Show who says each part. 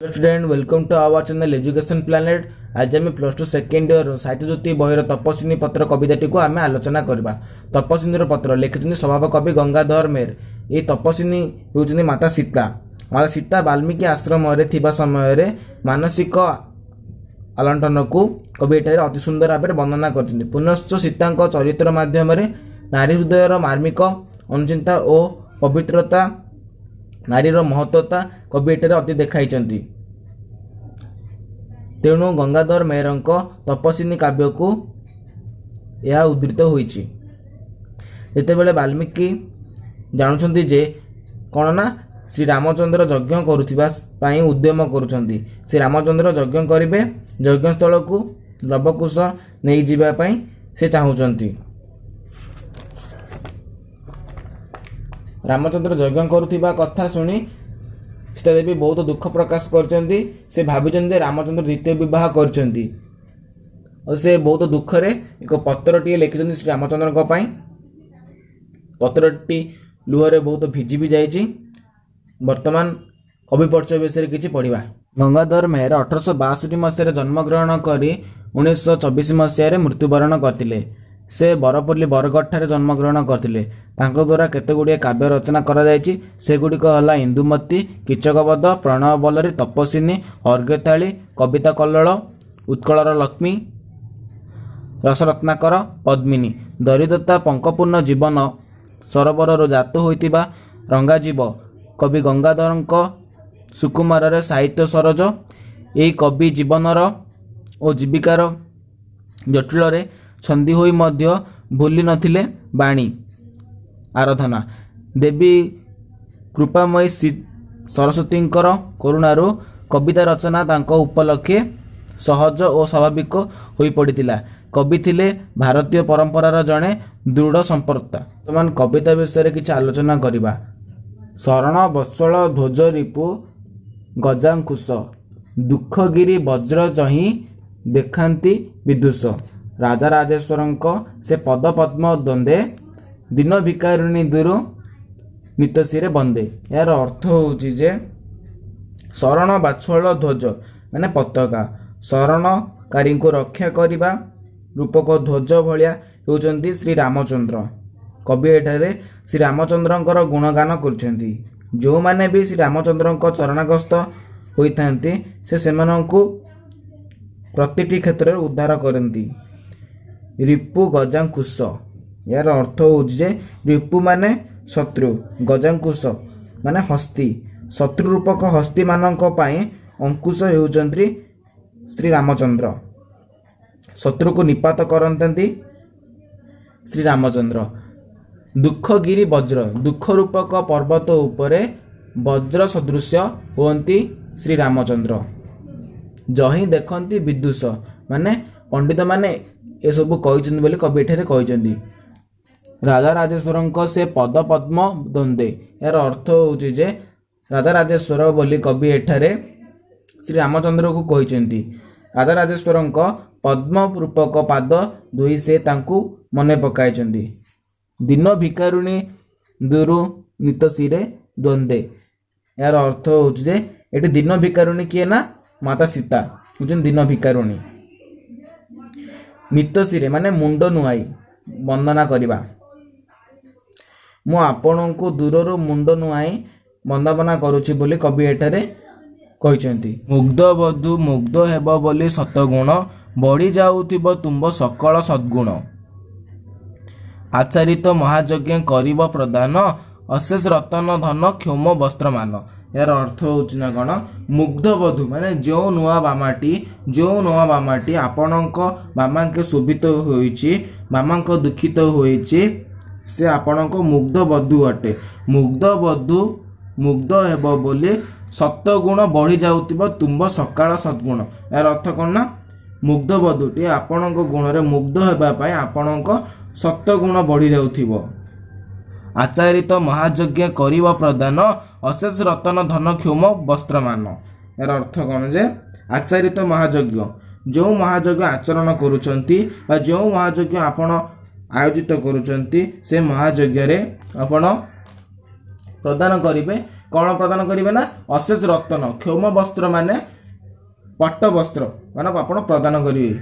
Speaker 1: Student, welcome to our channel Education Planet. ଆଜି ଆମେ plus two second year ସାହିତ୍ୟ ଜ୍ୟୋତି ବହିର ତପସ୍ୱିନୀ ପତ୍ର କବିତାଟିକୁ ଆମେ ଆଲୋଚନା କରିବା। ତପସ୍ୱିନୀର ପତ୍ର ଲେଖିଛନ୍ତି ସ୍ୱଭାବ କବି ଗଙ୍ଗାଧର ମେହେର। ଏହି ତପସ୍ୱିନୀ ହେଉଛନ୍ତି ମାତା ସୀତା। ମାତା ସୀତା ବାଲ୍ମୀକି ଆଶ୍ରମରେ ଥିବା ସମୟରେ ମାନସିକ ଆଲଣ୍ଠନକୁ କବି ଏଠାରେ ଅତି ସୁନ୍ଦର ଭାବରେ ବର୍ଣ୍ଣନା କରିଛନ୍ତି। ପୁନଶ୍ଚ ସୀତାଙ୍କ ଚରିତ୍ର ମାଧ୍ୟମରେ ନାରୀ ହୃଦୟର ମାର୍ମିକ ଅନୁଚିନ୍ତା ଓ ପବିତ୍ରତା, ନାରୀର ମହତ୍ତ୍ୱତା କବି ଏଠାରେ ଅତି ଦେଖାଇଛନ୍ତି। ତେଣୁ ଗଙ୍ଗାଧର ମେହେରଙ୍କ ତପସ୍ୱିନୀ କାବ୍ୟକୁ ଏହା ଉଦ୍ଧୃତ ହୋଇଛି। ଯେତେବେଳେ ବାଲ୍ମୀକି ଜାଣୁଛନ୍ତି ଯେ କ'ଣ ନା ଶ୍ରୀ ରାମଚନ୍ଦ୍ର ଯଜ୍ଞ କରୁଥିବା ପାଇଁ ଉଦ୍ୟମ କରୁଛନ୍ତି, ଶ୍ରୀ ରାମଚନ୍ଦ୍ର ଯଜ୍ଞ କରିବେ, ଯଜ୍ଞସ୍ଥଳକୁ ଲବକୁଶ ନେଇଯିବା ପାଇଁ ସେ ଚାହୁଁଛନ୍ତି। ରାମଚନ୍ଦ୍ର ଯଜ୍ଞ କରୁଥିବା କଥା ଶୁଣି ସୀତାଦେବୀ ବହୁତ ଦୁଃଖ ପ୍ରକାଶ କରିଛନ୍ତି। ସେ ଭାବିଛନ୍ତି ଯେ ରାମଚନ୍ଦ୍ର ଦ୍ୱିତୀୟ ବିବାହ କରିଛନ୍ତି ଆଉ ସେ ବହୁତ ଦୁଃଖରେ ଏକ ପତ୍ରଟିଏ ଲେଖିଛନ୍ତି ଶ୍ରୀ ରାମଚନ୍ଦ୍ରଙ୍କ ପାଇଁ। ପତ୍ରଟି ଲୁହରେ ବହୁତ ଭିଜି ବି ଯାଇଛି। ବର୍ତ୍ତମାନ କବି ପରିଚୟ ବିଷୟରେ କିଛି ପଢ଼ିବା। ଗଙ୍ଗାଧର ମେହେର 1862 ମସିହାରେ ଜନ୍ମଗ୍ରହଣ କରି 1924 ମସିହାରେ ମୃତ୍ୟୁବରଣ କରିଥିଲେ। ସେ ବରପଲ୍ଲୀ, ବରଗଡ଼ଠାରେ ଜନ୍ମଗ୍ରହଣ କରିଥିଲେ। ତାଙ୍କ ଦ୍ୱାରା କେତେ ଗୁଡ଼ିଏ କାବ୍ୟ ରଚନା କରାଯାଇଛି। ସେଗୁଡ଼ିକ ହେଲା ଇନ୍ଦୁମତୀ, କୀଚକବଧ, ପ୍ରଣୟ ବଲ୍ଲରୀ, ତପସ୍ୱିନୀ, ଅର୍ଘ୍ୟଥାଳି, କବିତା କଲ୍ଲୋଳ, ଉତ୍କଳର ଲକ୍ଷ୍ମୀ, ରସରତ୍ନାକର, ପଦ୍ମିନୀ। ଦରିଦ୍ରତା ପଙ୍କପୂର୍ଣ୍ଣ ଜୀବନ ସରୋବରରୁ ଜାତ ହୋଇଥିବା ରଙ୍ଗାଜୀବ କବି ଗଙ୍ଗାଧରଙ୍କ ସୁକୁମାରରେ ସାହିତ୍ୟ ସରୋଜ। ଏହି କବି ଜୀବନର ଓ ଜୀବିକାର ଜଟିଳରେ ଛନ୍ଦି ହୋଇ ମଧ୍ୟ ଭୁଲି ନଥିଲେ ବାଣୀ ଆରାଧନା। ଦେବୀ କୃପାମୟୀ ସରସ୍ୱତୀଙ୍କର କରୁଣାରୁ କବିତା ରଚନା ତାଙ୍କ ଉପଲକ୍ଷେ ସହଜ ଓ ସ୍ୱାଭାବିକ ହୋଇପଡ଼ିଥିଲା। କବି ଥିଲେ ଭାରତୀୟ ପରମ୍ପରାର ଜଣେ ଦୃଢ଼ ସମ୍ପର୍ତ୍ତା। ବର୍ତ୍ତମାନ କବିତା ବିଷୟରେ କିଛି ଆଲୋଚନା କରିବା। ଶରଣ ବତ୍ସଳ ଧ୍ୱଜ ରିପୁ ଗଜାଙ୍କୁଶ, ଦୁଃଖଗିରି ବଜ୍ର ଯହିଁ ଦେଖାନ୍ତି ବିଦୁଷ। ରାଜା ରାଜେଶ୍ୱରଙ୍କ ସେ ପଦ ପଦ୍ମ ଦ୍ୱନ୍ଦ୍ୱେ, ଦୀନ ଭିକାରିଣୀ ଦୁରୁ ନିତଶିରେ ବନ୍ଦେ। ଏହାର ଅର୍ଥ ହେଉଛି ଯେ ଶରଣ ବାଛଳ ଧ୍ୱଜ ମାନେ ପତାକା, ଶରଣକାରୀଙ୍କୁ ରକ୍ଷା କରିବା ରୂପକ ଧ୍ୱଜ ଭଳିଆ ହେଉଛନ୍ତି ଶ୍ରୀ ରାମଚନ୍ଦ୍ର। କବି ଏଠାରେ ଶ୍ରୀ ରାମଚନ୍ଦ୍ରଙ୍କର ଗୁଣଗାନ କରୁଛନ୍ତି। ଯେଉଁମାନେ ବି ଶ୍ରୀ ରାମଚନ୍ଦ୍ରଙ୍କ ଚରଣାଗସ୍ତ ହୋଇଥାନ୍ତି, ସେ ସେମାନଙ୍କୁ ପ୍ରତିଟି କ୍ଷେତ୍ରରେ ଉଦ୍ଧାର କରନ୍ତି। ରିପୁ ଗଜାଙ୍କୁଶ, ଏହାର ଅର୍ଥ ହେଉଛି ଯେ ରିପୁ ମାନେ ଶତ୍ରୁ, ଗଜାଙ୍କୁଶ ମାନେ ହସ୍ତି। ଶତ୍ରୁ ରୂପକ ହସ୍ତିମାନଙ୍କ ପାଇଁ ଅଙ୍କୁଶ ହେଉଛନ୍ତି ଶ୍ରୀ ରାମଚନ୍ଦ୍ର। ଶତ୍ରୁକୁ ନିପାତ କରନ୍ତି ଶ୍ରୀ ରାମଚନ୍ଦ୍ର। ଦୁଃଖଗିରି ବଜ୍ର, ଦୁଃଖ ରୂପକ ପର୍ବତ ଉପରେ ବଜ୍ର ସଦୃଶ୍ୟ ହୁଅନ୍ତି ଶ୍ରୀ ରାମଚନ୍ଦ୍ର। ଯହିଁ ଦେଖନ୍ତି ବିଦୁଷ ମାନେ ପଣ୍ଡିତମାନେ ଏସବୁ କହିଛନ୍ତି ବୋଲି କବି ଏଠାରେ କହିଛନ୍ତି। ରାଜା ରାଜେଶ୍ୱରଙ୍କ ସେ ପଦ ପଦ୍ମ ଦ୍ୱନ୍ଦ୍ୱେ, ଏହାର ଅର୍ଥ ହେଉଛି ଯେ ରାଜା ରାଜେଶ୍ୱର ବୋଲି କବି ଏଠାରେ ଶ୍ରୀ ରାମଚନ୍ଦ୍ରକୁ କହିଛନ୍ତି। ରାଜା ରାଜେଶ୍ୱରଙ୍କ ପଦ୍ମ ରୂପକ ପାଦ ଧୋଇ ସେ ତାଙ୍କୁ ମନେ ପକାଇଛନ୍ତି। ଦୀନ ଭିକାରୁଣୀ ଦୁରୁ ନିତଶିରେ ଦ୍ୱନ୍ଦ୍ୱେ, ଏହାର ଅର୍ଥ ହେଉଛି ଯେ ଏଠି ଦୀନ ଭିକାରୁଣୀ କିଏ ନା ମାତା ସୀତା ହେଉଛନ୍ତି ଦୀନ ଭିକାରୁଣୀ। ନିତଶିରେ ମାନେ ମୁଣ୍ଡ ନୁଆଇ ବନ୍ଦନା କରିବା। ମୁଁ ଆପଣଙ୍କୁ ଦୂରରୁ ମୁଣ୍ଡ ନୁଆଇ ବନ୍ଦାପନା କରୁଛି ବୋଲି କବି ଏଠାରେ କହିଛନ୍ତି। ମୁଗ୍ଧ ବଧୂ ମୁଗ୍ଧ ହେବ ବୋଲି ଶତଗୁଣ, ବଢ଼ି ଯାଉଥିବ ତୁମ୍ଭ ସକଳ ସଦ୍ଗୁଣ। ଆଚାରିତ ମହାଯଜ୍ଞ କରିବ ପ୍ରଦାନ, ଅଶେଷ ରତନ ଧନ କ୍ଷୌମ ବସ୍ତ୍ରମାନ। ଏହାର ଅର୍ଥ ହେଉଛି ନା କ'ଣ? ମୁଗ୍ଧ ବଧୂ ମାନେ ଯେଉଁ ନୂଆ ବାମାଟି ଆପଣଙ୍କ ବାମାଙ୍କେ ଶୋଭିତ ହୋଇଛି, ବାମାଙ୍କ ଦୁଃଖିତ ହୋଇଛି, ସେ ଆପଣଙ୍କ ମୁଗ୍ଧ ବଧୂ ଅଟେ। ମୁଗ୍ଧ ବଧୂ ମୁଗ୍ଧ ହେବ ବୋଲି ସତଗୁଣ ବଢ଼ି ଯାଉଥିବ ତୁମ୍ଭ ସକାଳ ସଦ୍ଗୁଣ। ଏହାର ଅର୍ଥ କ'ଣ ନା ମୁଗ୍ଧ ବଧୂଟି ଆପଣଙ୍କ ଗୁଣରେ ମୁଗ୍ଧ ହେବା ପାଇଁ ଆପଣଙ୍କ ସତଗୁଣ ବଢ଼ି ଯାଉଥିବ। ଆଚାରିତ ମହାଯଜ୍ଞ କରିବ ପ୍ରଦାନ, ଅଶେଷ ରତନ ଧନ କ୍ଷୌମ ବସ୍ତ୍ରମାନ। ଏହାର ଅର୍ଥ କ'ଣ ଯେ ଆଚାରିତ ମହାଯଜ୍ଞ, ଯେଉଁ ମହାଯଜ୍ଞ ଆଚରଣ କରୁଛନ୍ତି ବା ଯେଉଁ ମହାଯଜ୍ଞ ଆପଣ ଆୟୋଜିତ କରୁଛନ୍ତି, ସେ ମହାଯଜ୍ଞରେ ଆପଣ ପ୍ରଦାନ କରିବେ କ'ଣ ପ୍ରଦାନ କରିବେ ନା ଅଶେଷ ରତ୍ନ, କ୍ଷୌମ ବସ୍ତ୍ର ମାନେ ପଟ୍ଟ ବସ୍ତ୍ର ମାନେ ଆପଣ ପ୍ରଦାନ କରିବେ।